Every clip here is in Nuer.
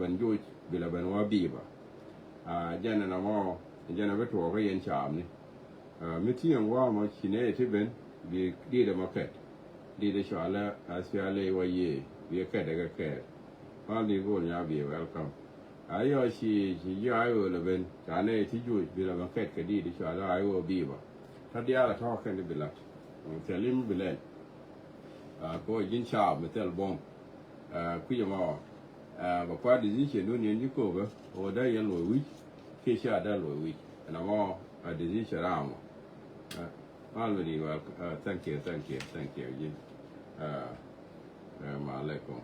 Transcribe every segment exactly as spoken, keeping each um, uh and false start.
ben joc bi la ben wä biba. Jɛn ɛn ɛmɔ jɛn ɛ bi tuɔɔk kä yɛn caamni. Mi tieŋ wä mɔ ci nɛy ti ben bi diet ɛmɔ kɛt. Diet ɛ cɔalɛ a cialɛ wä yee bi kɛt ɛ kɛ kɛɛl. Mal di go̱o̱l nya bi welcome. A yɔ ci ci jiɔ a ɣöö la ben ca nɛy ti joc bi la ben kɛt kɛ diet ɛ cɔalɛ a ɣöö biba. Tɔ diaal a tɔ̱ kɛn di bi lat. Thil im bi lɛl. Kɛ ɣöö ji̱n caam mi thil buɔ̱m. Kui̱c ɛmɔ bɛ kua decision dun yɛn ji̱ kööbä ɣöö dee yɛn luɔi wi̱c kiɛ cia dee luɔi wi̱c. Ɛn ɛmɔ a decision ram mɔ. Mal mi di wal. Thank you, thank you, thank you ji̱n. Ma alaikum.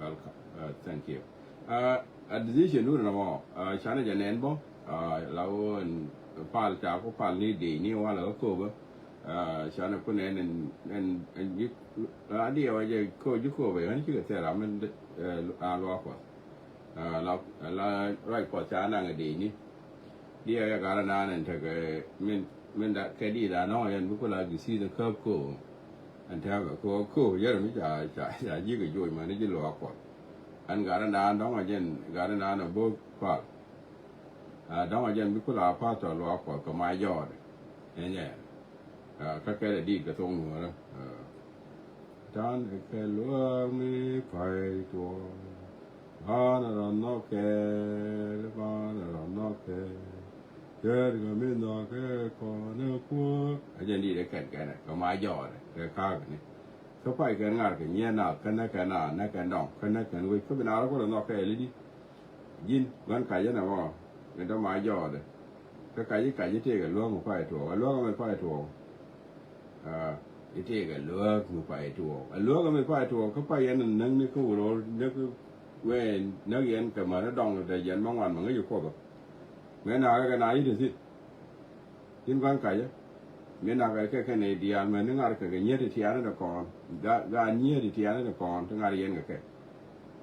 Welcome. Thank you. A decision dun ɛn ɛmɔ canɛ jɛ nɛn bä. La ɣöö ɛn pal ca ku pal ni dee ni wal ɛ kä kööbä. Canɛ kun ɛn ɛn ɛn ji̱ a diɛ wä jɛ ko ji̱ ko bɛ ɣän cikɛ thɛr ram min a luaak Kuɔth. La ruac Kuɔth ca naŋ ɛ dee ni. Diɛ wä jɛ gat ɛn an ɛn tekɛ min min da kɛ di da nɔŋ yɛn bi ku la gi si̱th ɛ käp ko. Ɛn tɛmɛ ko ko yɛr mi ca ca ca ji̱ kɛ joc mani ji̱ luaak Kuɔth. Ɛn gat ɛn da dɔŋ ɛ jɛn gat ɛn da nɛ bo̱o̱th pal. Dɔ̱ŋ a jɛn bi kula pastor luaak Kuɔth kɛ mac jɔɔdɛ. Ɛnyɛ kä kɛl ɛ diit kɛ thoŋ nuɔ̱ɔ̱rä. Tan kɛ luaak mi pay tuɔɔk. Banɛ rɔ nhɔk kɛɛl, banɛ rɔ nhɔk kɛɛl. Kɛɛl kɛ mi nhɔk kɛ kɔn ɛ kuäär. A jɛn diit ɛ kɛn kɛnɛ kɛ mac jɔɔdɛ kɛ ka̱a̱kni. Kä pay kɛn ŋa̱r kɛ nyiee naath kä näk kɛn naath näk kɛn dɔŋ kä näk kɛn wec kä bi naath rɔ kulɛ nhɔk kɛɛl i̱di. Ji̱n gua̱n kacä nɛ mɔ mi däma jɔɔdɛ. Kä kacä kacä tëëkɛ luäk mi pay tuɔɔk, ɛ luäk mi pay tuɔɔk. Aa, i̱ tëëkɛ luäk mi pay tuɔɔk, ɛ luäk mi pay tuɔɔk. Kä pay yɛn näk ni kä wuror näk wee näk yɛn kɛ män ni dɔŋ dɛ jɛn ma ŋuan ma ŋäc i̱ Kuoth ɔ. Mëë nakä kɛ na i̱ te thi̱n. Tin gua̱n kacä mi nak kɛ kɛ nɛy diaal mɛn ni ŋa̱r kɛ kɛ nyiet ti tiaani ti kɔn. Ga, ga nyiet ti tiaani ti kɔn ti ŋa̱r yɛn kɛ kɛ.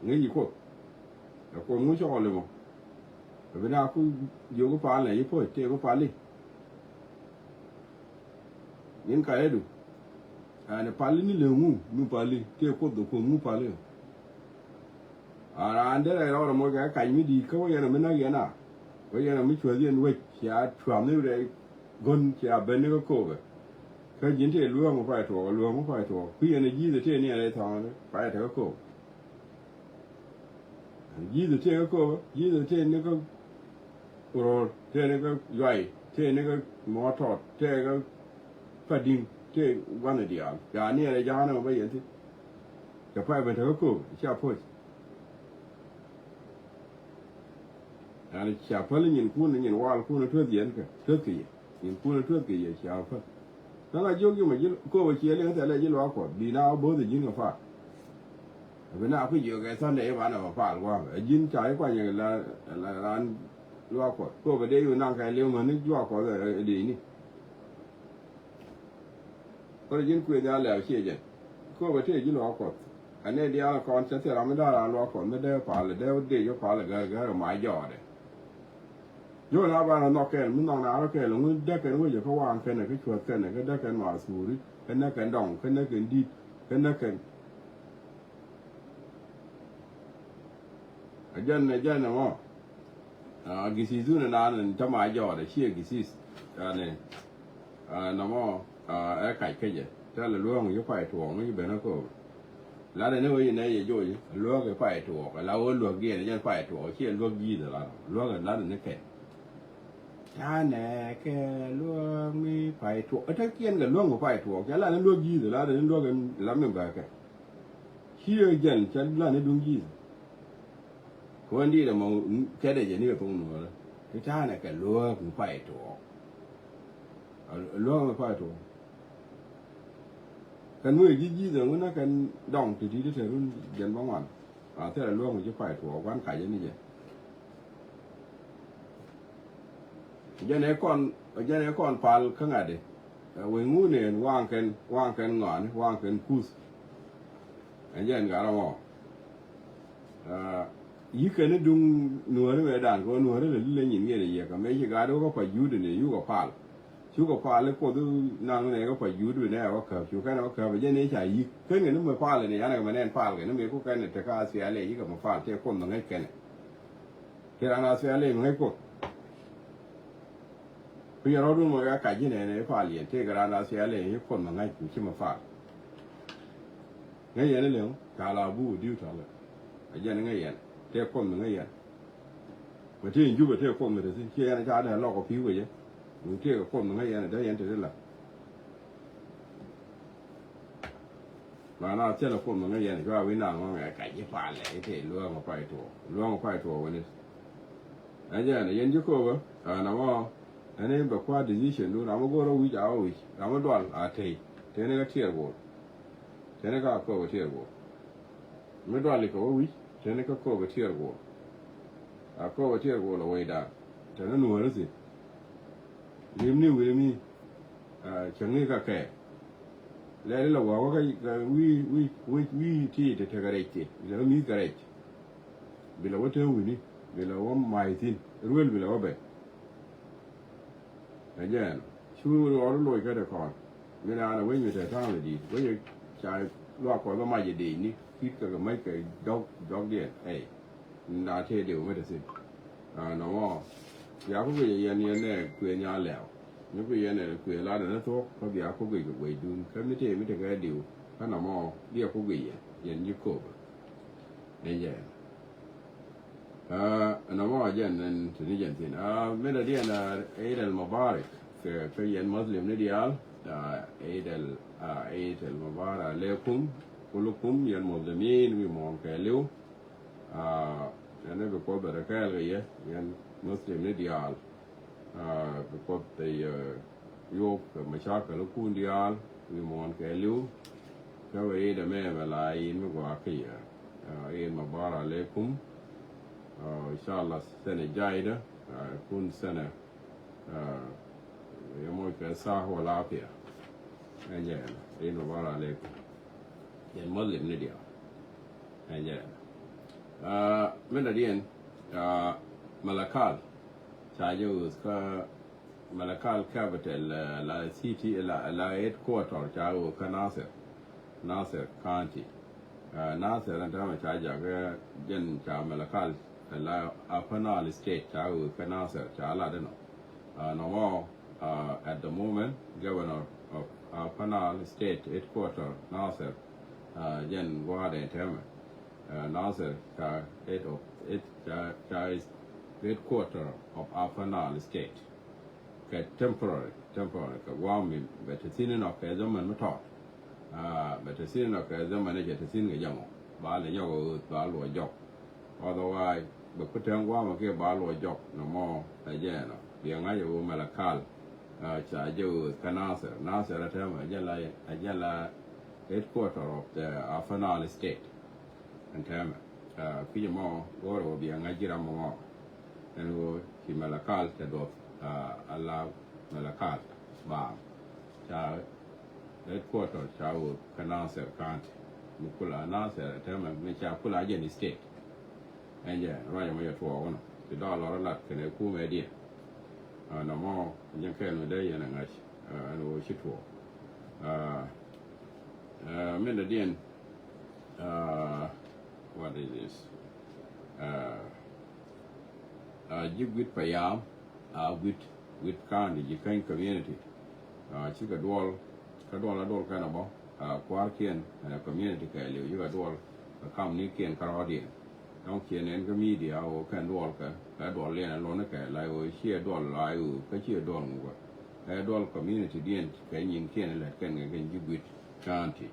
Ŋäc yi Kuoth. Ɛ Kuoth ŋu cɔɔl imɔ. Ɛ bi na ku jiök ku pal nɛ yi puɔ̱c tëë ku pal i̱. Nin kacädu. Ɛn pal i̱ ni lëë ŋu mi pal i̱ tëë Kuoth ɛ Kuoth ŋu pal i̱. A raan derɛ rɔɔdɛ moc kɛ kac mi di̱i̱t kä wä yɛn ɛ mi näk yɛn a. Wä yɛn ɛ mi cuäth yɛn wec cia cua̱m ni rɛy go̱n cia ben ni kä ko̱o̱kɛ. Kä ji̱n tëë luäk mi pay tuɔɔk, luäk mi pay tuɔɔk. Kui̱ yɛn ɛ ji̱th ɛ tëë ni ɛ rɛy thɔɔn pay ɛ te kä ko̱o̱k. Ji̱th ɛ tëë kä ko̱o̱kɛ, ji̱th ɛ tëë ni kä röör, tëë ni kä yuay, tëë ni kä mɔɔtɔt, tëë kä padi̱ŋ, tëë gua̱n ɛ diaal. Yaa ni ɛ rɛy ja̱a̱n ɛmɔ bä yɛn thi̱n. Cɛ pay ben te kä ko̱o̱kɛ, cia puɔ̱c. Yani cia päl nyinkun, nyin walkun tuäth yɛn kɛ, tuäth kɛ yɛ. Nyinkun tuäth kɛ yɛ cia päl. Kä ŋa jiök ji̱ mɔ ji̱ ko̱o̱p ɛ ciɛ liŋ thɛlɛ ji̱ luaak Kuɔth bi na bo̱o̱th ɛ ji̱n kɛ paal. Ɛ bi na ku jiök ɛ Sunday i̱ banɛ mɔ paal gua̱a̱mɛ ɛ ji̱n ca i̱ kuany la, la raan luaak Kuɔth. Ko̱o̱p ɛ dee yun naŋ kɛ liŋ mäni luaak Kuɔth ɛ dee ni. Kä rɔ ji̱n kuëë nhial lɛ̈ɛ̈u ciɛ jɛn. Kööbä tëë ji̱ luaak Kuɔth. Ɛ nɛy diaal kɔn cɛ thil ram mi da̱a̱r raan luaak Kuɔth mi dee pal, dee wä dee ji̱ pal ɛ gär gär ɛ mac jɔɔdɛ. Ji̱ wä na banɛ nhɔk kɛn mi nhɔk na rɔ kɛn ŋun dee kɛn wec ɛ kä waan kɛn ɛ kä cuäth kɛn ɛ kä dee kɛn ma thuuri kä näk kɛn dɔŋ kä näk kɛn di̱t kä näk kɛn. Ɛ jɛn ɛ jɛn ɛmɔ. A githith wun ɛnan ɛn tämɛ a jɔɔt ɛ ciɛ githith. Yani nɔmɔ ɛ kac kä jɛ tɛl ɛ luäŋ ci pay tuɔɔk mi ci ben ɛ köök. Lat ɛn ɛ wec ɛnɛ yɛ joc ɛ luäk ɛ pay tuɔɔk ɛ la wä luäk diɛn ɛ jɛn pay tuɔɔk ciɛ luäk ji̱th ɛ lat luäk ɛ lat ɛn ɛ kɛn. Canɛ kɛ luäk mi pay tuɔɔk ɛ tek ciɛn kɛ luäŋ mi pay tuɔɔk cɛ lat ɛn luäk ji̱th ɛ lat ɛn luäk ɛn lat mi bäkɛ. Ciɛ jɛn cɛ lat ɛn duŋ ji̱th. Kɛ wä ndi̱i̱t ɛmɔ kɛt ɛ jɛ ni kɛ thoŋ nuɔɔrä ti ta̱a̱nɛ kɛ luäk mi pay tuɔɔk. Luäk mi pay tuɔɔk. Kɛn mi wee ji̱ ji̱th ɛŋu nä kɛn dɔŋ ti di̱t te run jɛn bä ŋuan. A thilɛ luäk mi ji̱ pay tuɔɔk gua̱n kacä ni jɛ. Jɛn ɛ kɔn jɛn ɛ kɔn pal kä ŋa̱t di. Ɛ wec ŋun en waŋ kɛn waŋ kɛn ŋɔani waŋ kɛn kuth. Ɛ jɛn gat ɛmɔ. Ɛ yikɛ ni duŋ nuɔ̱ri wee dan kɛ wä nuɔ̱ri lɛ lilɛ nyin ŋiɛn ɛ yiɛk kɛ mëë ci gat wä kä pa jut ni yuk ɛ pal. Cukɛ pal i̱ kuoth naŋ nɛ kä pa jut bi nɛ wä käp cu kɛn wä käp ɛ jɛn ëë ca yik kɛn kɛ ni mɛ pal ni yanɛ kɛ mɛ nɛn pal kɛ ni mɛ ku kɛn ɛ te ka thial ɛ yikɛ mɛ pal tëë kuoth mɛ ŋäc kɛn ɛ. Kɛ raan a thiali mi ŋäc Kuoth. Ku yɛn rɔɔdun mɔ ya kac ji̱ nɛnɛ i̱ pal yɛn tëëkɛ raan a thiali i̱ Kuoth mi ŋäc ku ci mi pal. Ŋäc yɛn ileŋ ca la buk di̱w tɔlɛ. A jɛn ŋäc yɛn tëë Kuoth mi ŋäc yɛn. Mi tëë in Jubɛ tëë Kuoth mi te thi̱n ciɛ yɛn ca dee lɔk ɔ pi̱i̱ wecä. Duŋ tëëkɛ Kuoth mi ŋäc yɛn a dee yɛn te ti la. Mana thilɛ Kuoth mi ŋäc yɛn cua wi̱n na ŋɔ̱ŋɛ kac ji̱ palɛ i̱ tëë luäŋ ɔ pay tuɔɔk luäŋ ɔ pay tuɔɔk wini. Ɛn jɛ ɛn yɛn ji̱ köpä ɛn ɛmɔ ɛn in bɛ kua decision du ram mi go̱o̱r ɔ wi̱c a ɔ wi̱c ram mi dual a tey teni kä tiɛɛr go̱o̱r. Teni kä a köpä tiɛɛr go̱o̱r. Mi dual ikɛ wä wi̱c teni kä köpä tiɛɛr go̱o̱r. A köpä tiɛɛr go̱o̱r lɔ wecdan teni nuɔ̱ɔ̱ri thi̱n. Lim ni wi̱ni mi cäŋni kä kɛɛl. Lɛli lɔ wä wä kä wi̱i̱ wi̱i̱ wi̱i̱ wi̱i̱ ti te tekɛ rɛc ti bi lɛ wä mi̱i̱th kɛ rɛc. Bi lɛ wä te wi̱ni bi lɛ wä ma̱a̱c thi̱n ruel bi lɛ wä bɛn. Ɛ jɛn cu rɔɔdu loc kä te kɔn. Mi naan ɛ wec mi te ta̱a̱ŋ lɛ di̱i̱t wec ca luak kɔn bä mac ɛ dec ni kui̱t kɛ kɛ mac kɛ jɔk jɔkdiɛn ɛy. Na tëë diw mi te thi̱n. Nɔmɔ bia ku guic ɛ yɛn yɛn nɛ kuëë nya lɛw. Mi guic yɛn nɛ kuëë lat ɛn thuɔ̱k kä bia ku guic kɛ guicdun kä mi tëë mi tekɛ diw. Kä nɔmɔ bia ku guic yɛn yɛn nyi köpä. Ɛn jɛ ɛn. Nɔmɔ jɛn ɛn tini jɛn thi̱n. Min dɔ̱diɛn Eid al Mubarak kɛ kä yɛn Muslim ni diaal. Eid al Eid al Mubarak alaikum kulukum yɛn Muslimin wi̱i̱ muɔ̱ɔ̱n kɛɛliw. Ɛn bi Kuoth bɛ rɛ kɛɛl kɛ yɛ yɛn Muslim ni diaal. Bi Kuoth bɛ yɛ yop kɛ mashakil kun diaal wi̱i̱ muɔ̱ɔ̱n kɛɛliw. Kä bɛ Eid ɛmɛ bɛ la in mi gɔaa kä yɛ. Eid Mubarak alaikum. Inshallah sɛnɛ jaydä kun sɛnɛ. Yɛ moc kɛ sah wal afiya. Ɛn jɛ ɛn Eid Mubarak alaikum. Yɛn Muslim ni diaal. Ɛn jɛ ɛn. Min dɔ̱diɛn Malakal ca jɛ wuth kä Malakal capital la city la headquarter ca wuth kä Nasir. Nasir County. Nasir ɛn täämɛ ca jakä jɛn ca Malakal la Upper Nile State ca wuth kä Nasir ca lat inɔ. Nɔmɔ at the moment governor of Upper Nile State headquarter Nasir jɛn gua̱a̱dɛ täämɛ. Nasir ca head of ca ca headquarter of Upper Nile State. Kɛ temporary temporary kɛ guam mi bɛ te thi̱n inɔ kɛ zaman mi tɔt. Bɛ te thi̱n inɔ kɛ zaman i̱ cɛ te thi̱n kɛ jɛ mɔ ba lɛ nyɔk ɣööth ba luɔ jɔk. Otherwise bɛ ku tɛŋ guam kiɛ ba luɔ jɔk nɔmɔ. Ɛ jɛ ɛnɔ biɛ ŋa̱c ɛ ɣöö Malakal. Ca jɛ ɣööth kä Nasir Nasir ɛ tɛmɛ ɛ jɛ la ɛ jɛ la headquarter of the Upper Nile State. Ɛn tɛmɛ kui̱c ɛmɔ go̱o̱rɛ wä bia ŋa̱c ji̱ ram mɔ ŋɔk. Ɛn ɣöö ci Malakal cɛ duɔth ala Malakal baaŋ ca headquarter ca ɣöö kä Nasir County. Mi kula Nasir ɛ tɛmɛ mi ca kula jɛn state. Ɛn jɛ ruac ɛmɔ jɛ tuɔɔk ɛnɔ ti dɔɔl lɔr lat kɛnɛ kumɛ diɛ. Nɔmɔ jɛn kɛɛl mi dee yɛn ɛ ŋa̱c ɛn ɣöö ci tuɔɔk. Min dɔ̱diɛn What is this? Ji̱ gui̱t payam a gui̱t gui̱t ka̱n di ji̱ käny community. Cikɛ duɔl kä duɔl a duɔl kɛn a bä kua̱rkiɛn community kɛɛliw cikɛ duɔl kä kamnikiɛn kä rɔɔdiɛn. Dɔ̱ŋ ciɛ nɛn kä media ɣöö kɛn duɔl kɛ kɛ duɔl liɛn a lon kɛ la ɣöö ciɛ duɔl la ɣöö kä ciɛ duɔl ŋukä. Kɛ duɔl community diɛn kɛ nyinkiɛn lät kɛn kɛ kɛn ji̱ gui̱t ka̱n ti.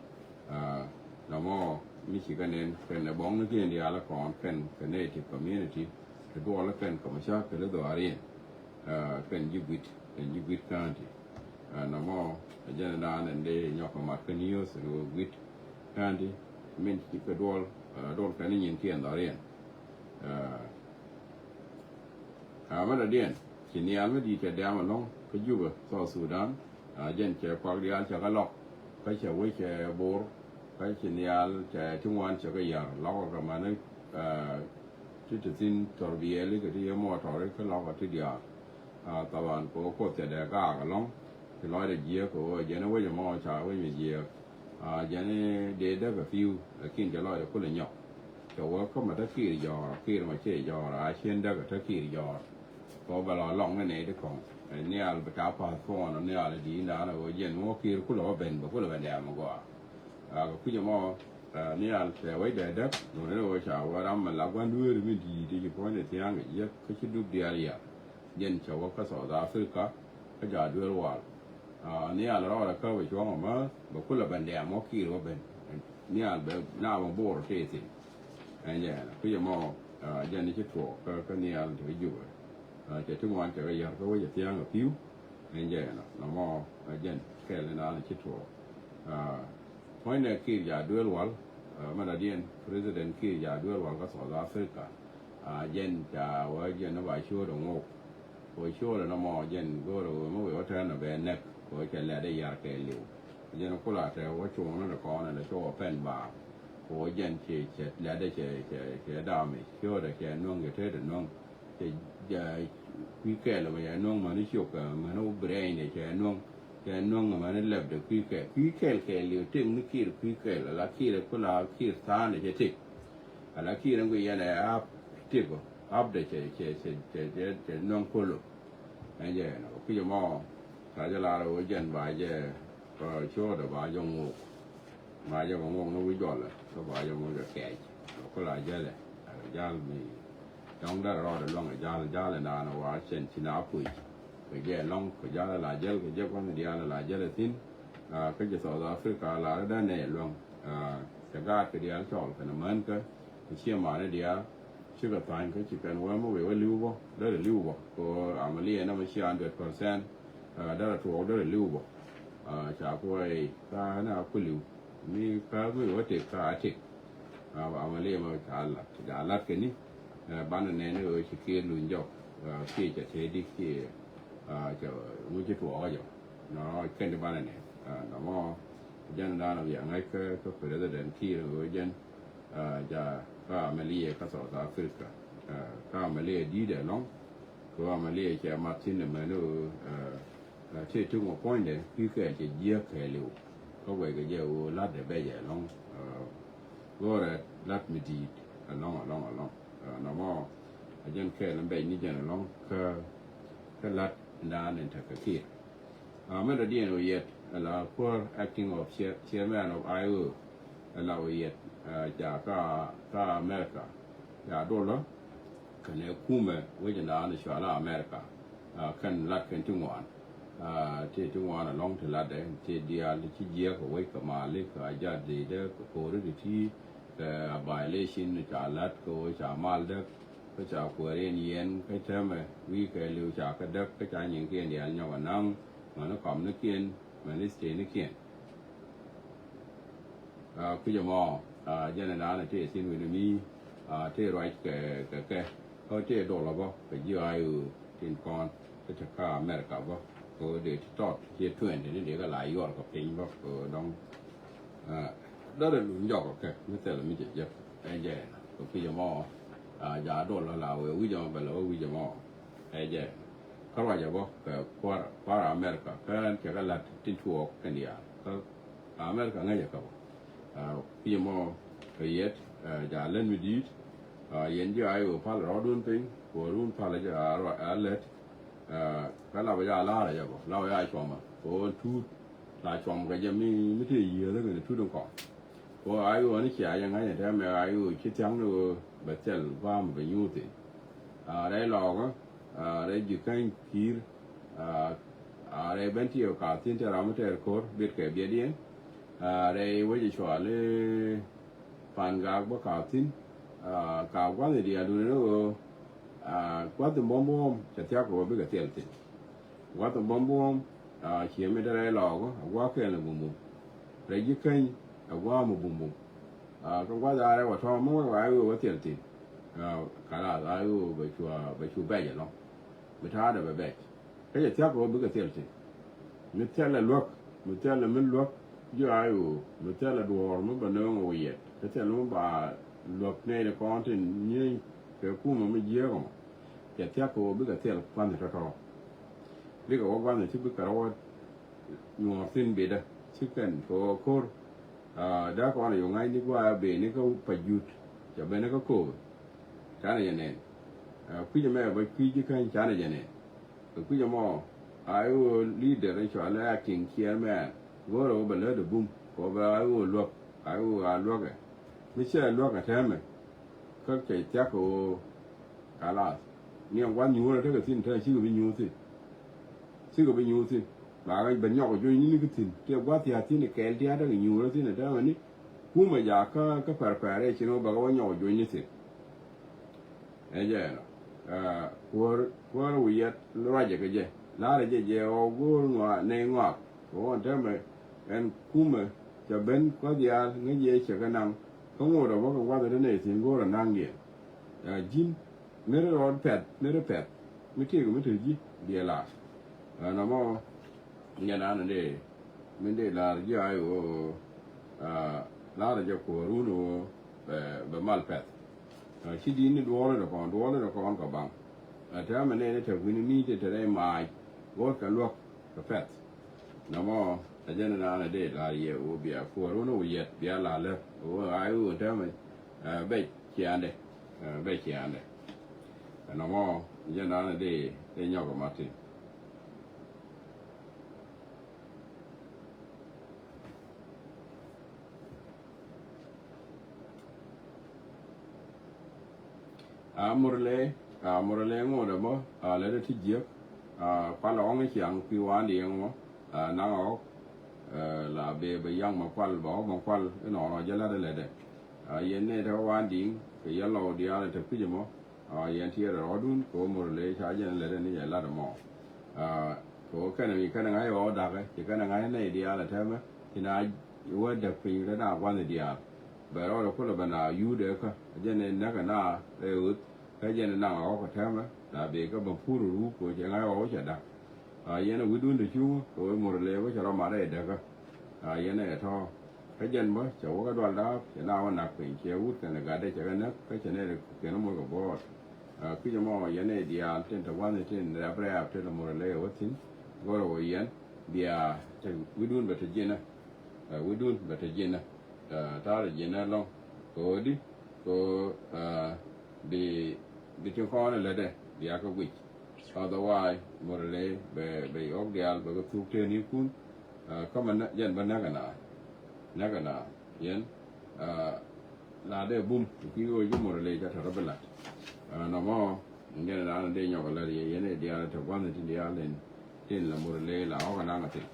Nɔmɔ mi ci kɛ nɛn kɛn ɛ buɔ̱ŋnikiɛn diaal kɔn kɛn kɛ native community ti duɔl kɛn kɛ mashakil dhɔaariɛn. Kɛn ji̱ gui̱t kɛn ji̱ gui̱t ka̱n ti. Nɔmɔ ɛ jɛn dan ɛn dee nyɔk kɛ mat kä news ɛn ɣöö gui̱t ka̱n ti min ci kɛ duɔl duɔl kɛn nyinkiɛn dhɔaariɛn. Kä mi dɔ̱diɛn ci nhial mi di̱i̱t cɛ diaam ɛlɔ̱ŋ kä Jubɛ South Sudan. Jɛn cɛ kuak diaal cɛ kɛ lɔk kä cɛ wec cɛ bor kä ci nhial cɛ ti ŋuan cɛ kɛ yar lɔk kɛ mani ti ti thi̱n tɔr biɛɛli kɛ ti yɛ mɔtɔri kä lɔk kɛ ti diaal. Thaban kɛ wä Kuoth cɛ dee gaak ɛlɔ̱ŋ ci lɔcdɛ jiääk kɛ wä jɛn wec ɛmɔ ca wec mi jiääk. Jɛn dee däk ɛ pi̱w lakin cɛ lɔcdɛ kulɛ nyɔk. Cɛ wä kä ma tä kiir jɔɔr, kiir ma cɛ jɔɔr a cien däk tä kiir jɔɔr. Kɛ wä bɛ lɔ lɔŋ ni nɛy ti kɔŋ. Ɛ nhial bi ta path kɔn ɔ nhial di naan ɛ wä jɛn wä kiir kulɛ wä ben bɛ kulɛ bɛ dɛm ɛ gɔaa. A kɛ kui̱c ɛmɔ, ɛ nhial tɛ wec dɛ däk nuni ni wä ca wä ram mɛ la gua̱n dueeri mi di̱i̱t ti ci puɔ̱ny ni thia̱a̱ŋ kɛ jiäk kä ci dup diaal yar. Jɛn cɛ wä kä South Africa kä ja duel wal. A nhial rɔɔdɛ kä bɛ cuɔ̱ŋ ɛmä bɛ kulɛ bɛ dɛm wä kiir wä ben. Nhial bɛ na bɛ bo̱o̱r tëë thi̱n. Ɛn jɛ ɛnɔ kui̱c ɛmɔ, a, jɛn ni ci tuɔɔk kä, kä nhial ti kä Jubɛ. A, cɛ ti ŋuan cɛ kɛ yär kä wec ɛ thia̱a̱ŋ ɛ pi̱w. Ɛn jɛ ɛnɔ nɔmɔ, a, jɛn kɛl ni naan ci tuɔɔk. A, puɔ̱nydɛ Kiir ja duel wal, a, mɛn a diɛn President Kiir ja duel wal kä South Africa. A, jɛn ca wä jɛn ni ba ciööt ɛ ŋok. Kɛ ɣöö ciööl ɛn ɛmɔ jɛn go̱o̱rɛ ɣöö mi wëë wä tɛn ɛ bɛ nɛk kɛ ɣöö cɛ lɛt ɛ yar kɛɛliw. Jɛn kula tɛ wä cuɔ̱ɔ̱ŋ ni kɔn ɛn ɛ cɔ wä pɛn baaŋ. Kɛ ɣöö jɛn cɛ, cɛ lɛt ɛ cɛ, cɛ, cɛ dam i̱ ciöödɛ cɛ nuäŋ cɛ tet ɛ nuäŋ. Cɛ, cɛ kui̱ kɛɛl ɛmɛ cɛ nuäŋ mäni ciök ɛ mäni wä bi rɛɛcnɛ cɛ nuäŋ. Cɛ nuäŋ ɛ mäni lɛpdɛ kui̱ kɛɛl. Kui̱ kɛɛl kɛɛliw tëk ni Kiir kui̱ kɛɛl ala Kiir ɛ kula Kiir tha̱a̱ŋdɛ cɛ tëk. Ala Kiir ɛn guic yɛn ɛ ap tëk ɔ. Ap dɛ cɛ, cɛ, cɛ, cɛ, cɛ, cɛ nuäŋ kolo. Ɛn jɛ ɛn ɔ kui̱c ɛmɔ ca jɛ lar ɛ wä jɛn ba jɛ, ɛ, ciöödɛ ba jɛ ŋok. Ba jɛ bɛ ŋok ni wi̱c jɔlɛ kä ba jɛ ŋok jɛ kɛɛc. Ɛ kula jälɛ ɛ jal mi dɔ̱ŋ dɛr rɔɔdɛ luäŋ ɛ jal, jal ɛ naan ɛ wa cɛn ci na puc. Kɛ jɛ lɔ̱ŋ kɛ jal ɛ la jäl kɛ jɛ kua̱n diaal ɛ la jäl ɛ thi̱n. A, kä jɛ South Africa la rɛ däär nɛy ɛ luäŋ. A, cɛ gaat kɛ diaal cɔɔl kɛn ɛ män kä kɛ ciɛ mani diaal. Cikɛ tha̱a̱ny kä ci kɛn wee mi wee wä li̱w bä derɛ li̱w bä kɛ ɣöö amaliɛ nɛmɛ ci hundred percent. A, derɛ tuɔɔk derɛ li̱w bä. A, ca kuɔy ka na ku li̱w mi ka mi wä tëk ka a tëk. A, amaliɛ mɛ ca lat ca lat kɛ ni. A, banɛ nɛn ni ɣöö ci kiɛ luny jɔk. A, kiɛ ca tëë dik kiɛ, a, ca ŋuci tuɔɔk a jɔk. Nɔ kɛn di banɛ nɛn. A, nɔmɔ jɛn daanɔ bia ŋäc kä, kä president kiɛ ɣöö jɛn. A, ja kä amaliɛ kä South Africa. A, kä amaliɛ di̱i̱t ɛlɔ̱ŋ. Kɛ amaliɛ cɛ mat thi̱n ɛmɛn ɣöö, a, a, tëë ti ŋɔ puɔ̱nydɛ kui̱ kɛɛl cɛ jiääk kɛɛliw. Kä wɛy kɛ jɛ ɣöö la̱tdɛ bɛc ɛlɔ̱ŋ. A, go̱rɛ la̱t mi di̱i̱t ɛlɔ̱ŋ, ɛlɔ̱ŋ, ɛlɔ̱ŋ. A, nɔmɔ a jɛn kɛɛl in bɛc ni jɛn ɛlɔ̱ŋ kä, kä la̱t in daan in tekɛ kiɛ. A, mɛn dɔ̱diɛn ɣöö yɛt ala kuäär acting of chair-, chairman of I O. Ala ɣöö yɛt, a, ca ka, ka America. Ca dolä kɛnɛ kumɛ wecɛ naan cɔala America. A, kɛn lat kɛn ti ŋuan. A, ti, ti ŋuan ɛlɔ̱ŋ ti latdɛ ti diaal ti ci jiɛk kɛ wec kɛ mali kɛ a jat dhidɛ kɛ ko̱ri ti ti kɛ a violation ca lat kɛ wec ca mal däk. Kä ca kuäär in yɛn kä täämɛ wi̱i̱ kɛɛliw ca kä däk kä ca nyiŋkiɛn diaal nyɔk anaŋ mäni kɔmnikiɛn mäni statenikiɛn. A, kui̱c ɛmɔ, a, jɛn ɛn daanɛ tëë thi̱n wi̱ni mi, a, tëë ruac kɛ, kɛ kɛ kä tëë dolä bä kɛ ji̱ I O tin kɔn kä te kä America bä kɛ dee ti tɔt ciɛ twenty ni dee kɛ la yuɔr kɛ piny bä kɛ dɔŋ. A, dɔrɛ luny jɔk kɛ mi thilɛ mi jɛ jek. Ɛn jɛ ɛn kɛ kui̱c ɛmɔ, a, ja dolä la wee wi̱c ɛmɔ bɛ lɛ wee wi̱c ɛmɔ. Ɛ jɛ kä ruacɛ bä kɛ kua̱r, kua̱r America kä ɛn cɛ kɛ la̱t tin tuɔɔk kɛn diaal kä America ŋäcɛ kä bä. A, kui̱c ɛmɔ kɛ yɛt, a, ja lät mi di̱i̱t. A, yɛn ji̱ I O pal rɔɔdun piny kuɔrun pal jɛ a lät. A, kä lapɛ ja la̱rä jɛ bä lapɛ ja cuɔmä kɛ ɣöö tuut la cuɔm kɛ jɛ mi, mi tëë yiëëthä kɛn tuut in kɔn. Kɛ ɣöö I O ni cia jɛ ŋa̱c ɛ tɛmɛ I O ci thia̱ŋ ni ɣöö bɛ thil gua̱a̱m bɛ nyuuth in. A, rɛy lɔɔkä, a, rɛy ji̱ käny ki̱i̱r, a, a, rɛy ben ti ɣöö ka thi̱n te ram mi tɛɛr ko̱r biɛt kɛ biɛtdiɛn. A, rɛy wec ɛ cual i̱ pan gaak bä ka thi̱n. A, ka gua̱th in diaal duundɛ ni ɣöö, a, gua̱th in buɔ̱m buɔ̱m cɛ thiak kɛ ɣöö bikɛ thil thi̱n. Gua̱th in buɔ̱m buɔ̱m, a, ciɛ mi te rɛy lɔɔkä a gua̱a̱k kɛɛl ni bumbum. Rɛy ji̱ käny a gua̱a̱k mi bumbum. A, kä gua̱th a rɛy wä tɔ̱ɔ̱m mi wek wa i̱ wee wä thil thi̱n. A, kalath a i̱ wee bɛ cu, bɛ cu bɛc ɛlɔ̱ŋ. Mi ta̱a̱dɛ bɛ bɛc. Kä cɛ thia̱k kɛ wä bikɛ thil thi̱n. Mi thilɛ luäk, mi thilɛ mi luäk ji̱ a i̱ wee, mi thilɛ duɔ̱ɔ̱r mi bɛ nööŋ ɛ wi̱i̱ yɛt. Kä thil mi ba luäk nɛy ti kɔn tin nyieny kɛ kumɛ mi jiääk ɛmɔ. Cɛ thia̱k kɛ wä bikɛ thil kua̱nh tɔ̱tɔ̱. Bikɛ wä gua̱nh ti bikɛ rɔ wä nyuɔ̱ɔ̱r thi̱n bitdä ci kɛn kɛ ɣöö ko̱r. A, dee kɔn a yo̱ ŋa̱cni gua̱a̱ beni kä pa jut. Cɛ ben kä ko̱o̱p. Canɛ jɛ nɛn. Kui̱c ɛmɛ bä kui̱c ji̱ käny canɛ jɛ nɛn. Kɛ kui̱c ɛmɔ a i̱ ɣöö leader in cɔalɛ acting chairman go̱o̱rɛ ɣöö bɛ lätdɛ bum kɛ ɣöö bɛ a i̱ ɣöö luäk, a i̱ ɣöö a luäkɛ. Mi cɛ luäk ɛ täämɛ kä cɛ thia̱k kɛ ɣöö kalath. Ni ɛn gua̱th nyuurä tekɛ thi̱n te cikɛ bi nyuur thi̱n. Cikɛ bi nyuur thi̱n. Ba ɣän ben nyɔk ɛ juɔ̱ny ni̱ni kä thi̱n tëë gua̱th thia̱a̱ thi̱n ɛ kɛɛl tia̱a̱ tekɛ nyuurä thi̱n ɛ täämɛ ni. Kumɛ jakä kä preparation wä bäkɛ wä nyɔk juɔ̱ny ni thi̱n. Ɛ jɛ ɛnɔ. Kuäär, kuäär wi̱i̱ yɛt ruacɛ kɛ jɛ. La̱rɛ jɛ jɛ ɣɔw go̱o̱r ŋɔak nɛy ŋɔak kɛ ɣɔn täämɛ. Ɛn kumɛ cɛ ben kua̱th diaal ŋäc yɛ cɛ kɛ naŋ. Kä ŋot ɛ bä kɛ gua̱th ɛ te nɛy thi̱n go̱o̱r ɛ naŋdiɛn. Ji̱n mi ri rɔɔd pɛ̈th, mi ri pɛ̈th mi tëëk mi te ji̱ biɛ la̱r. Ɛn ɛmɔ nyɛ naan in dee min dee la̱r ji̱ a i̱ ɣöö la̱rä jɛ kuäärun ɣöö bɛ, bɛ mal pɛ̈th. Ci di̱t ni duɔɔl in dee kɔn, duɔɔl in dee kɔn kɛ baŋ. Täämɛ nɛy ni te wi̱ni mi te te rɛy maac go̱o̱r kɛ luäk kɛ pɛ̈th. Nɔmɔ ɛ jɛn in naan in dee la̱r yɛ ɣöö bia kuäärun ɣöö yɛt bia la̱r lär ɣöö a i̱ ɣöö täämɛ bɛ ciaandɛ, bɛ ciaandɛ. Nɔmɔ jɛn in naan in dee, dee nyɔk ɛ mat thi̱n. A Murle, a Murle ŋot ɛmɔ a lätdɛ ti jiäk. A kual ɛ ɣɔ̱ŋ i̱ ciaŋ kui̱ wa̱a̱ diɛŋ ɛmɔ a naŋ ɛ ɣɔ̱k. La bee bɛ yaŋ mɛ kual bɛ ɣɔ̱k mɛ kual inɔnɔ jɛ la̱t ɛ lätdɛ. A yɛn nɛy te wa̱a̱ diŋ kɛ yɛn lɔw diaal in te kui̱c ɛmɔ. A yɛn tiɛɛr ɛ rɔɔdun kɛ ɣöö Murle ca jɛn ɛ lätdɛ ni jɛ la̱t ɛmɔ. A kɛ ɣöö kɛnɛ mi kɛnɛ ŋa̱c ɛ ɣɔ̱k da̱kɛ ci kɛnɛ ŋa̱c ɛ nɛy diaal ɛ täämɛ ci na wä däk piny te na gua̱nh diaal. Bɛ rɔɔdɛ kulɛ bɛ na yuut ɛ kä jɛn ɛ näk ɛ na ɛ ɣöth. Kä jɛn ɛ naŋ ɛ ɣɔ̱k ɛ täämɛ la bee kä bä pur ɛ ruup kɛ ɣöö cɛ ŋa̱c ɛ ɣɔ̱k cɛ da̱k. A yɛn ɛ wi̱cdun te cuŋä kɛ ɣöö Murle wä cɛ rɔ mat ɛ däkä. A yɛn ɛ tɔ̱ kä jɛn bä cɛ wä kä dual daap cɛ na wä nak piny cɛ wut kɛnɛ gatdɛ cɛ kɛ näk kä cɛ nɛy kiɛn moc kɛ buɔɔt. A kui̱c ɛmɔ yɛn ɛ diaal tin te gua̱nh tin rɛp rɛp tin lɛ Murle wä thi̱n. Go̱rɛ wä yɛn bia te wi̱cdun bɛ te ji̱nä. Wi̱cdun bɛ te ji̱nä. Ta̱a̱ te ji̱nä ɛlɔ̱ŋ kɛ ɣöö di kɛ ɣöö bi, bi tin kɔn ɛ lätdɛ bia kɛ guic. Otherwise Murle bɛ, bɛ ɣɔ̱k diaal bɛ kɛ thuk tëë ni kun. Kä mɛ jɛn bä näk ɛ na, näk ɛ na yɛn. La dee bum ki̱i̱ ɣöö ji̱ Murle ca tɔ̱ rɔ bi la̱t. Nɔmɔ jɛn ɛ na dee nyɔk ɛ la̱t yɛ yɛn ɛ diaal te gua̱nh tin diaal in tin la Murle la ɣɔ̱k ɛ naŋ ɛ thil.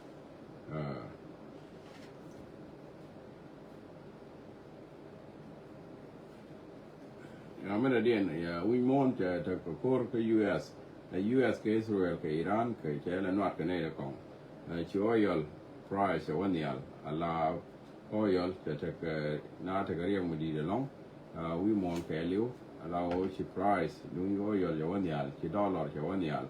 Ɛ mɛn ɛ diɛn ya wi̱c muɔ̱ɔ̱n cɛ tekɛ ko̱r kä U S. Ɛ U S kɛ Israel kɛ Iran kɛ cɛ lɛ nuat kɛ nɛy rɛ kɔŋ. Ci oil price cɛ wä nhial ala oil cɛ tekɛ na tekɛ riɛk mi di̱i̱t ɛlɔ̱ŋ. Wi̱i̱ muɔ̱ɔ̱n kɛɛliw ala ɣöö ci price duŋ oil cɛ wä nhial, ci dollar cɛ wä nhial,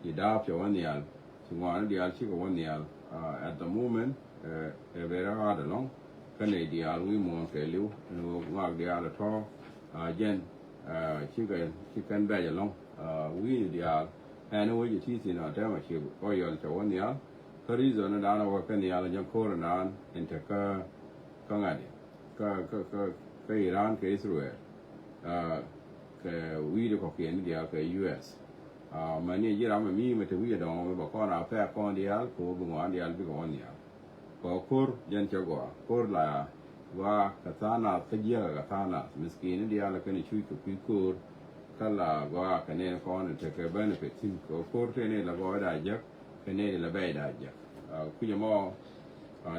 ci da̱a̱p cɛ wä nhial. Ci ŋɔaani diaal cikɛ wä nhial. At the moment ɛ bɛ rɛ ɣa̱a̱t ɛlɔ̱ŋ. Kä nɛy diaal wi̱i̱ muɔ̱ɔ̱n kɛɛliw ɛn ɣöö ŋɔak diaal ɛ tɔ̱. Jɛn cikɛ, ci kɛn bɛc ɛlɔ̱ŋ. Wi̱i̱ni diaal ɛn wec ɛ ti thi̱n ɔ tɛmɛ ci oil cɛ wä nhial. Kä reason dan ɛ wä kɛ nhial ɛ jɛn ko̱r ɛnan in te kä, kä ŋa̱t i̱ kä, kä, kä, kä Iran kɛ Israel. Kɛ wi̱i̱dɛ kɔ̱kiɛn ni diaal kɛ U S. Mani ji̱ ram mi mi te wi̱i̱ dɔ̱ŋ mi bɛ kɔn a pɛk kɔn diaal kɛ ɣöö bi ŋɔaani diaal bikɛ wä nhial. Kɛ ko̱r jɛn cɛ gɔaa ko̱r la gɔaa kɛ tha̱a̱ŋ nath kä jiäkä kɛ tha̱a̱ŋ nath miskin ni diaal kɛn cuc kɛ kui̱ ko̱r. Kä la gɔaa kɛ nɛn kɔn tekɛ benefit thi̱n kɛ ko̱r tëë ni la gɔɔyda jek kɛ nɛn la bɛyda jek. Kui̱c ɛmɔ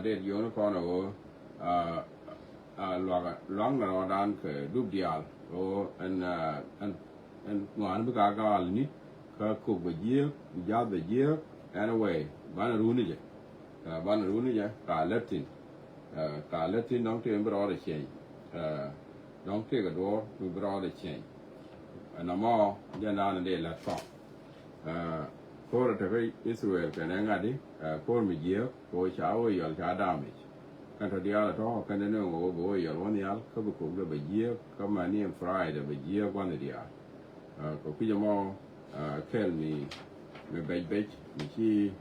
dee jiɔni kɔn ɛ ɣöö a luaŋ, luaŋ na rɔɔdan kɛ dup diaal ɣöö ɛn, ɛn, ɛn ŋɔaani bikɛ a gaal ni kä kok bɛ jiääk bi jath bɛ jiääk. Anyway banɛ runi jɛ, banɛ runi jɛ ka lät thi̱n. Ka lät thi̱n dɔ̱ŋ tëë bi rɔɔdɛ ciɛny. Dɔ̱ŋ tëëkɛ duɔ̱ɔ̱r mi bi rɔɔdɛ ciɛny. Ɛn ɛmɔ jɛn daanɛ dee lät kɔk. Ko̱r ɛ tekä Israel kɛnɛ ŋa̱t i̱ ko̱r mi jiääk kɛ ɣöö ca oil ca damage. Kɛn tɔ diaal ɛ tɔ̱ kɛn dee ni ɣöö bi oil wä nhial kä bi kok dee bɛ jiääk kä mani in Friday bɛ jiääk gua̱n diaal. Kɛ kui̱c ɛmɔ kɛl mi, mi bɛc bɛc mi ci,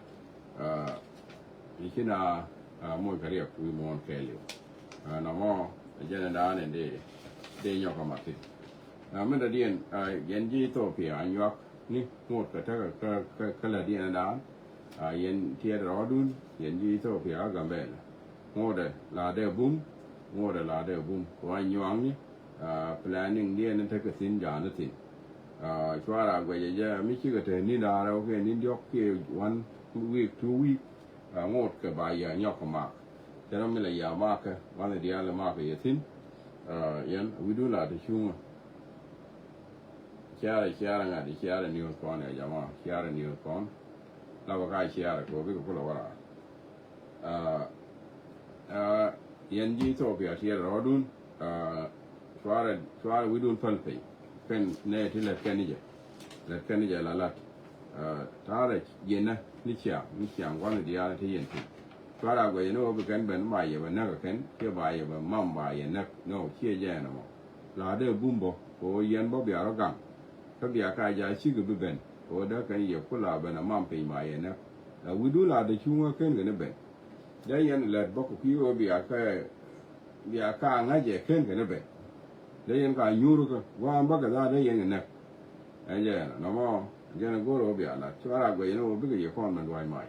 mi ci na moc kɛ riɛk wi̱i̱ muɔ̱ɔ̱n kɛɛliw. Nɔmɔ ɛ jɛn ɛ daanɛ dee Dee nyɔk kä mat thi̱n. Aa, min dɔ̱diɛn, aa, yɛn ji̱ Ethiopia a nyuak ni ŋot kɛ tekɛ kä, kä, kä lätdiɛn ɛ daan. Aa, yɛn tiɛɛt rɔɔdun, yɛn ji̱ Ethiopia kä Gambɛla. Ŋotdɛ la dee bum, ŋotdɛ la dee bum. Kɛ ɣöö a nyuakni, aa, planning diɛn in tekɛ thi̱n jaani thi̱n. Aa, cuarɛ a guɛcɛ jɛ mi cikɛ te ni̱n da̱ŋ rɛw kiɛ ni̱n diɔ̱k kiɛ one week, two week. Aa, ŋot kɛ ba yɛ nyɔk kɛ mak. Cɛ rɔ mi la yɛ mak kɛ, wanɛ diaal ɛ mak kɛ yɛ thi̱n. Aa, yɛn, wi̱dun la te cuŋä. Ciarɛ, ciarɛ ŋa̱t, ciarɛ news kɔn ya jama, ciarɛ news kɔn. La bä ka ciarɛ kɛ bikɛ kulɛ wara. Aa, aa, yɛn ji̱ Ethiopia tiɛɛr rɔɔdun, aa, cuarɛ, cuarɛ wi̱dun päl piny. Kɛn nɛ ti lät kɛn ni jɛ. Lät kɛn ni jɛ la lat. Aa, ta̱a̱rɛ jiɛnä ni ciaŋ, ni ciaŋ gua̱n diaal ti yɛn ti. Cuarɛ a guɛcɛ ni wä bi kɛn ben ba yɛ bɛ näk kɛn, kiɛ ba yɛ bɛ mam ba yɛ näk. No, ciɛ jɛ ɛn ɛmɔ. La dee bum bä, kɛ ɣöö yɛn bä bia rɔ gaŋ. Kä bia ka ja cikɛ bi ben, kɛ ɣöö dee kɛn yɛ kula ben a mam piny ba yɛ näk. Ɛ wi̱dun la dee cuŋä ken kɛn ben. Dee yɛn lät bä kɛ kui̱ ɣöö bia kɛ, bia ka ŋa̱c ɛ ken kɛn ben. Dee yɛn ka nyuur kä, gua̱a̱m bä kɛ dhaa dee yɛn kɛ näk. Ɛ jɛ ɛn nɔmɔ, jɛn ɛ go̱r ɣöö bia lat. Cuarɛ a guɛcɛ ni ɣöö bikɛ yɛ kɔn ben dua̱c mac.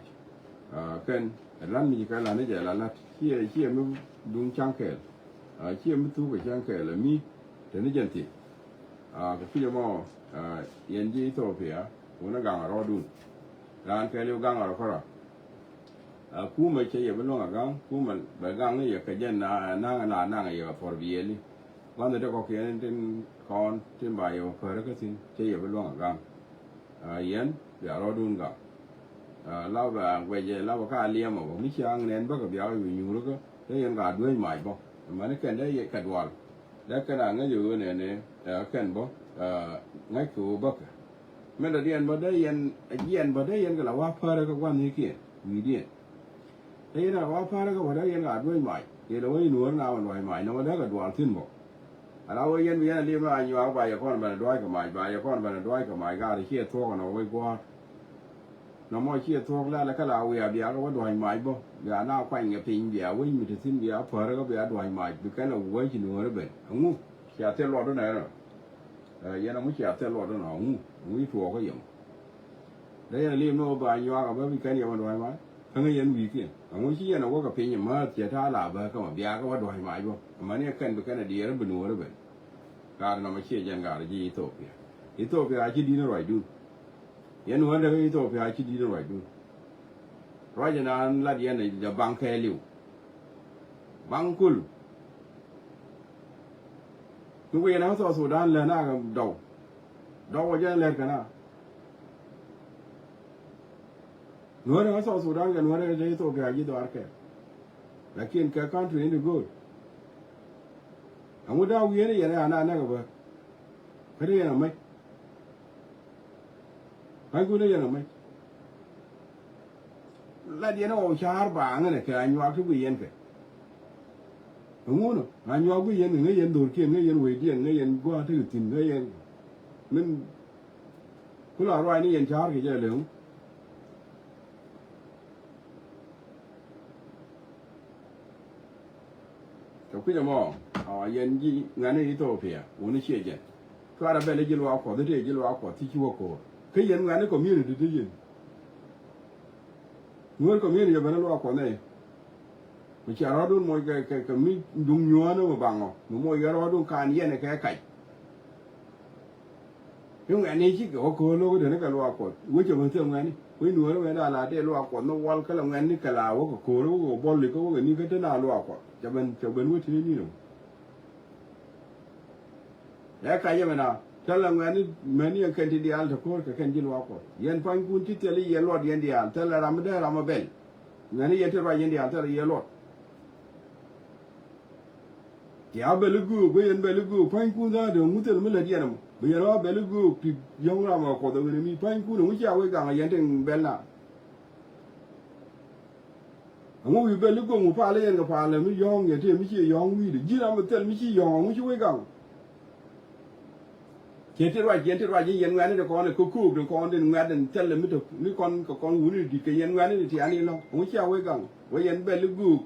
Aa, kɛn, ɛ lat mi ci kɛ lat ni jɛ la lat. Ciɛ, ciɛ mi duŋ ca̱ŋ kɛɛl. Aa, ciɛ mi thuk kɛ cäŋ kɛɛl ɛ mi te ni jɛn thiec. Aa, kɛ kui̱c ɛmɔ, aa, yɛn ji̱ Ethiopia, wun ɛ gaŋ ɛ rɔɔdun. Raan kɛɛliw gaŋ ɛ rɔ kärɔa. Aa, kumɛ cɛ yɛ bi luäŋ ɛ gaŋ, kumɛ bɛ gaŋ ni yɛ kɛ jɛn na, naŋ la naŋ yɛ kɛ puɔr biɛli. Gua̱n ni te kɔkiɛn tin kɔn, tin ba yɛ wä pärä kä thi̱n, cɛ yɛ bi luäŋ ɛ gaŋ. Aa, yɛn bia rɔɔdun gam. Aa, la bɛ guɛcɛ, la bɛ ka liɛmɛ bä. Mi ciaŋ nɛn bäkɛ bia wä nyuurikä, dee yɛn ka duec mac bä. Mani kɛn dee yɛ kɛ dual. Dee kɛn a ŋäc ɣöö nɛnɛ, aa, kɛn bä, aa, ŋäc kɛ ɣöö bäkɛ. Min dɔ̱diɛn bä dee yɛn, ɛ jiɛn bä dee yɛn kɛ la wa pärä kä gua̱n ni kiɛn wi̱i̱diɛn. Te yɛn a wa pa̱a̱r kä wä dee yɛn ka duec mac. Yɛn a wä in wär na wä duac mac, na wä dee kɛ dual thi̱n bä. Ala wä yɛn bi yɛn a li̱em na a nyuak ba yɛ kɔn bɛn a duac kɛ mac, ba yɛ kɔn bɛn a duac kɛ mac, ka ri ciɛ thuɔk ɛn a wec gua̱a̱r. Na mɔ ciɛ thuɔk la lɛ kä la wiaa bia kɛ wä duac mac bä. Bia na kuany kɛ piny bia wec mi te thi̱n bia pa̱a̱r kä bia duac mac, bi kɛn a wec in wär ben. Ɛŋu? Cia thil luɔt wä nɛ rɔ. Ɛ, yɛn ɛŋu cia thil luɔt ɛnɔ, ɛŋu, ɛŋu ci tuɔɔk kä yɛn. Dee yɛn a li̱em ni wä ba nyuak a bä bi kɛn yɛn wä dua̱a̱c mac. Kä ŋäc yɛn wi̱i̱kiɛn. Ɛŋu ci yɛn a wä kɛ piny ɛmääth cɛ ta̱a̱ la bä kä ma biakä wä dua̱a̱c mac bä. Amäni ɛ kɛn bi kɛn a diɛɛr bi nuɔɔr ɛ ben. Gaar nɔmɔ ciɛ jɛn gaar ji̱ Ethiopia. Ethiopia a ci di̱t ni ruacdun. Yɛn wä dee Ethiopia a ci di̱t ni ruacdun. Ruac ɛn an lat yɛn ɛ jɛ baŋ kɛɛliw. Baŋ kul. Ni wëë na South Sudan lɛ na dɔw. Dɔw wä jɛ lɛr kɛ na. Nuɔ̱rɛ kä South Sudan kɛ nuɔ̱rɛ kä Ethiopia ji̱ dhɔaar kɛ. Lakin kɛ country in the goal. Ɛŋu da̱a̱ wi̱i̱ ni yɛn ɛ ana nɛk ɛ bä. Kä ti yɛn ɛ mäc. Pa̱nykun ni yɛn ɛ mäc. Lat yɛn ɛ ɣɔw ca̱a̱r baaŋä nɛ kɛ anyuak ti guiy yɛn kɛ. Ɛŋu nɔ anyuak guiy yɛn kɛ ŋäc yɛn dho̱rkiɛn ŋäc yɛn wecdiɛn ŋäc yɛn gua̱a̱th ti kɛ thi̱n ŋäc yɛn. Min Ku la ruac ni yɛn ca̱a̱r kɛ jɛ lëŋ. Kɛ kui̱c ɛmɔ, aa, yɛn ji̱ ŋuɛ̈tni Ethiopia wuni ciɛ jɛn. Cuarɛ bɛl i̱ ji̱ luaak Kuɔth i̱ tëë ji̱ luaak Kuɔth ti ci wä ko̱o̱r. Kä yɛn ŋuɛ̈tni community ti yɛn. Nuɔ̱ɔ̱r community jɛ ben i̱ luaak Kuɔth nɛy. Mi cia rɔɔdun moc kɛ, kɛ, kɛ mi duŋ nyuɔ̱ɔ̱n mi baŋɔ. Mi moc kɛ rɔɔdun kan yɛn kɛ kac. I̱ ŋuɛ̈tni cikɛ wä ko̱o̱r lo̱k i̱ deni kɛ luaak Kuɔth. Wec cɛ ben thiek ŋuɛ̈tni. Wec nuɔ̱ɔ̱r wec da̱a̱ la dee luaak Kuɔth ni wal kä la ŋuɛ̈tni kɛ la wä kɛ ko̱o̱r wä kɛ bɔl i̱ kä wä kɛ ni kä te na luaak Kuɔth. Cɛ ben, cɛ ben wä tini ni nɔ. Ɛ kac ɛmɛ na thilɛ ŋuɛ̈tni mäni ɛn kɛn ti diaal te ko̱r kɛ kɛn ji̱ luaak Kuɔth. Yɛn pua̱nykun ti thil i̱ yɛ luɔt yɛn diaal thilɛ ram mi dee ram mi bɛl. Ŋuɛ̈tni yɛn ti ruac yɛn diaal thilɛ yɛ luɔt. Cia bɛl i̱ göök, bä yɛn bɛl i̱ göök pua̱nykun tha̱a̱ŋ te ŋu thil mi lät yɛn ɛmɔ. Bä yɛn ɣä bɛl i̱ göök ti yɔ̱ŋ ram ɛ Kuɔth ɛ ɣöö ni mi pua̱nykun ɛŋu cia wec gaŋ ɛ yɛn ti bɛl na. Ɛŋu wi̱i̱ bɛl i̱ göŋ mi pal i̱ yɛn kɛ pal ɛ mi yɔ̱ɔ̱ŋ yɛ tëë mi ci yɔ̱ɔ̱ŋ wi̱i̱dɛ ji̱n ram mi thil mi ci yɔ̱ɔ̱ŋ ɛŋu ci wec gaŋ. Ciɛ ti ruac, ciɛ ti ruac i̱ yɛn ŋuɛ̈tni ti kɔn ɛ kä köök ti kɔn ti ŋuɛ̈t ɛn thil ɛ mi te ni kɔn kɛ kɔn wuni di̱t kɛ yɛn ŋuɛ̈tni ti tiani lɔ̱ŋ ɛŋu cia wec gaŋ wec yɛn bɛl i̱ göök.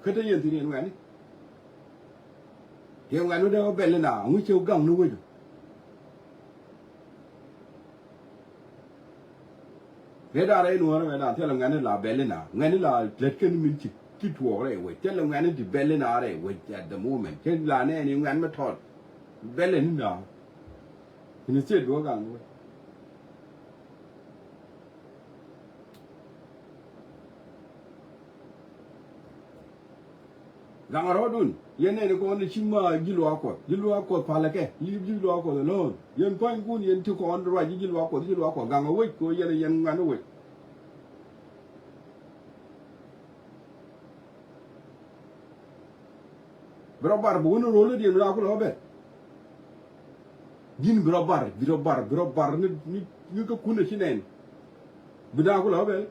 Kä te yɛn thi̱n yɛn ŋuɛ̈tni. Tiɛ ŋuɛ̈tni dee wä bɛl ina, ŋu cɛ wä gaŋ ni wec. Rɛy da̱ŋ rɛy nuɔ̱ɔ̱r mɛ da̱ŋ thilɛ ŋuɛ̈tni la bɛl ina, ŋuɛ̈tni la lät kɛn min ci, ci tuɔɔk rɛy wec. Thilɛ ŋuɛ̈tni ti bɛl ina rɛy wec at the moment. Cɛ la nɛɛni ŋuɛ̈tni mi tɔt. Bɛl ina. Instead bi wä gaŋ ni wec. Gaŋ rɔ̱dun, yɛn nɛni kɔn ni ci ma ji̱ luaak Kuɔth, ji̱ luaak Kuɔth palɛ kɛ, leave ji̱ luaak Kuɔth alone. Yɛn pua̱nykun yɛn ti kɔn ruac ji̱ luaak Kuɔth, ji̱ luaak Kuɔth gaŋ a wec kɛ yɛn, yɛn ŋuɛ̈tni wec. Bi rɔ bar bi wun ro̱l ni diɛn bi na kulɛ wä bɛl. Ji̱n bi rɔ bar, bi rɔ bar, bi rɔ bar ni, ni, ni kä kun a ci nɛn. Bi na kulɛ wä bɛl.